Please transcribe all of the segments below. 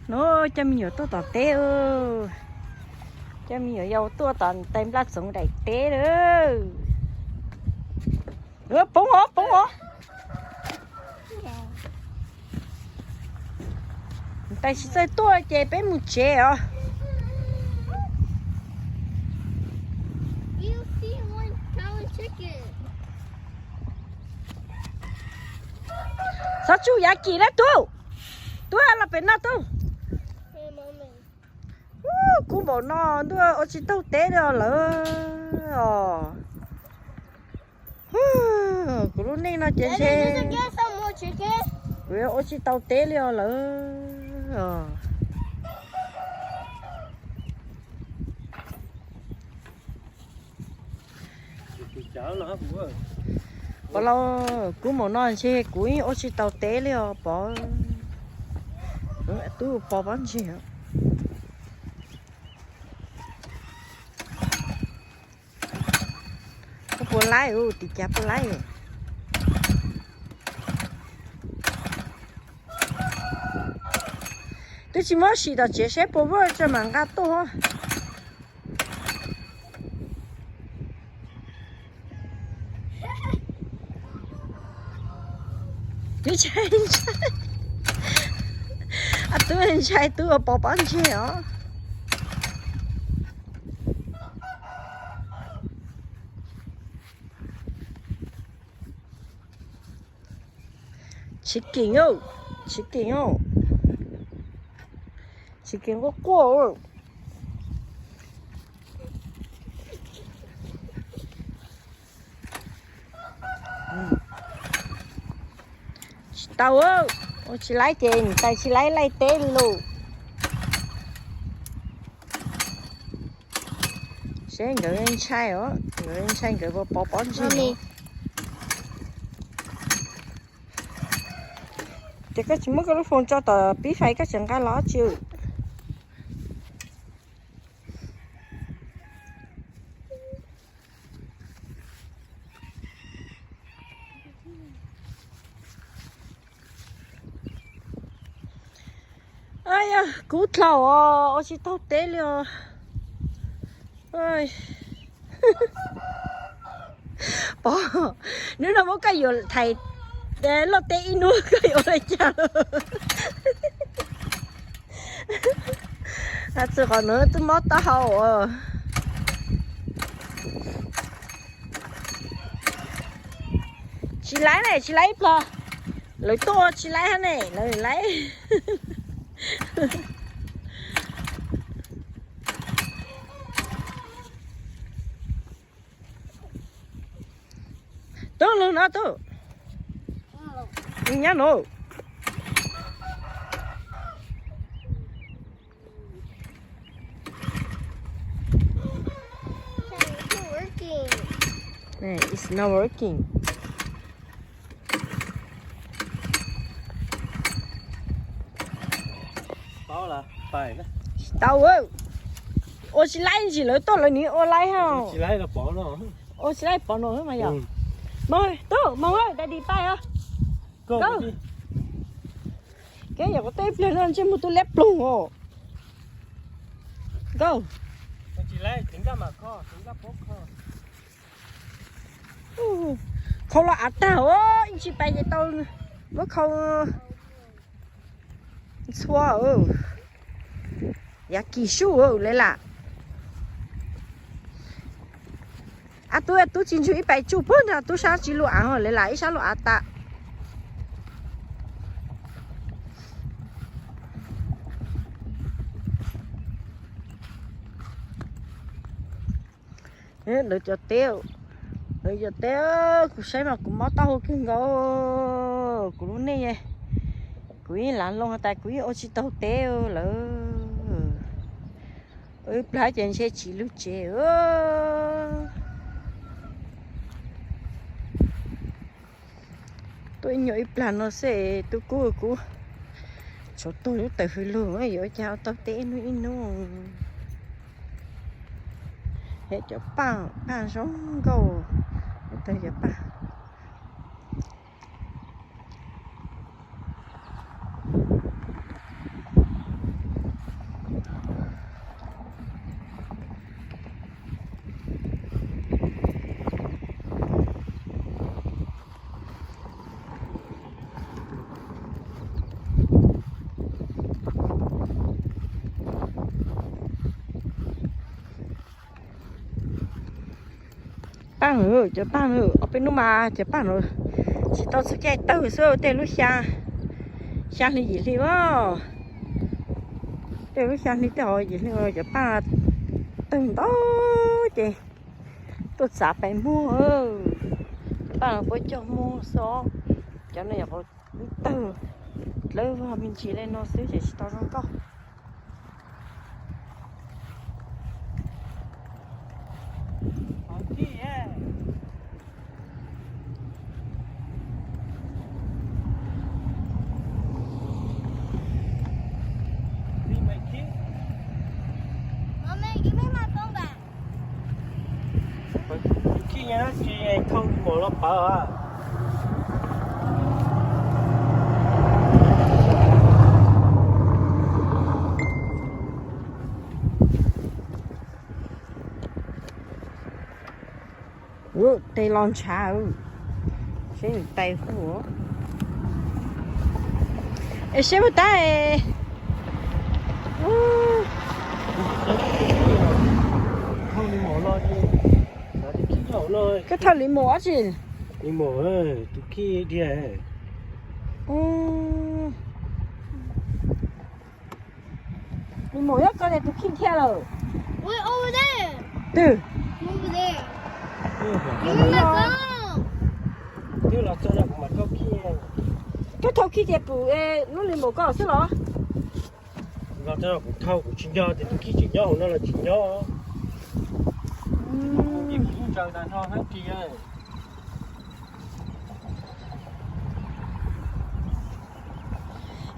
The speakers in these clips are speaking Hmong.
No, coj me nyuam tuaj tom teb. Coj me nyuam yaus tuaj tom tais nplaj txoov daim teb lawm. Poob os, poob os. Tais tsis txawj tuaj ces peb mus tsev os. Txhob tsuj yav kim na tub. Tub los pem no tub. Kub npaum no ntuj, ua tsis taug teb li os lawm os. Kuv lub neej no ces ntshe kuv yuav ua tsis tau teb li os lawm os. Pov Laus, kub npaum no ntshe kuv yeej ua tsis tau teb li os Pov. Tub Pov pob ntseg. Koj puas laib, tim cas puas laib? Twb tsis muab sim tom tsev seb puas vwj tso mam nqa tuaj. Tub ntshai, tub ntshai, tub ua Pov pob ntseg os. Tsis kim, tsis kim, tsis kim quaj quaj. Tsis tau, ua tsis laib ces niam tais tsis laib laij teb li lauj. Seb nkawd ntshai os, nkawd ntshai nkawd puas pov pob ntseg. Ces koj tsis muab koj lub foos tso tom pib fais koj tseem nqa los tsi? Yog kub dlaus os, ua tsis taug teb li os. Pov, hnub no muab koj yuam thaiv loj teb ib hnub koj yuav ua li cas? Txog qhov no twb mob taub hau. Tsis laib ne, tsis laib ib plag. Lawv tuaj tsis laib hab ne, lawv laib. Tub, lug no tub. Nyob no. It's not working. Tsis tau, ua tsis laib ntsis lawv tuaj lawv nim ua laib hab. Ua tsis laib pov no mas yog. Moog tub, moog, daddy pais os. Nkauj, keb yog kuv tuaj ib pliag no ntsej muag tub liab ploog os. Nkauj, khau los av tag os, ib ntsis pais ces tau muab khau ntxhua. Yav kis sub le lam. Ab tub, tub tsis ntsug ib pais tsuj puag nrag tub sab tsis lug av le lam ib sab lug av tas. Lawv cov teb, lawv cov teb, kuv saib mas kuv mob taub hau kawg nkaus. Kuv lub neej, kuv yeej lav loo has tas kuv yeej ua tsis taug teb lawm. Ua ib plag ces ntshe tsis lug tsev. Tuaj ib nyuag ib plag no xwb tub kub kuv tshuav tuag lub tawm hws lug, yuav ua cas ua taug teb ib hnub ib hnub. Cov paj, paj zoo nkauj, cov paj. Cov paj no ob peb hnub mas cov paj no tsis tau txog caij tawg xwb, tej lub xya, xya hli yim hli os. Tej lub xya hli tej hauv yim hli cov paj tawg ntau ces tuaj txav pais muag. Cov paj no puab cog muag xwb, cov no yog qhov tawg dlawb vog me ntsis li no xwb ces tsis tau zoo nkauj. Khij nyob dab tsi thauj li mos los pawv a. Ua tes los ntshav, seb nws tais hu. Es seb puas tais. Thauj li mos los, koj thauj li mos dab tsi? Li mos, tus khij dhia. Li mos nyob koj tias tus khij dhia lawm. Twg? Twb los txog no kuv mam thauj khij. Koj thauj khij ces pum lub li mos koj xwb los? Los txog no kuv thauj, kuv tsis nco tias tus khij tseem nyob hauv no los tsis nyob. Kuv yeej tsaws tas no hab ris.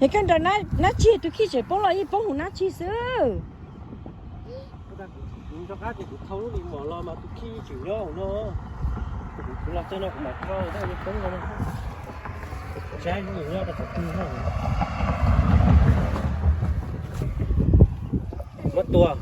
Es koj nrog nab tsis tus khij tseem poob los yeej poob hauv nab tsis xwb. Kuv nco qab tias kuv thauj lub li mos los mas tus khij tseem nyob hauv no. Kuv los txog no kuv mam thauj, yeej poob no. Saib nws nyob rau qhov twg. Muab tua.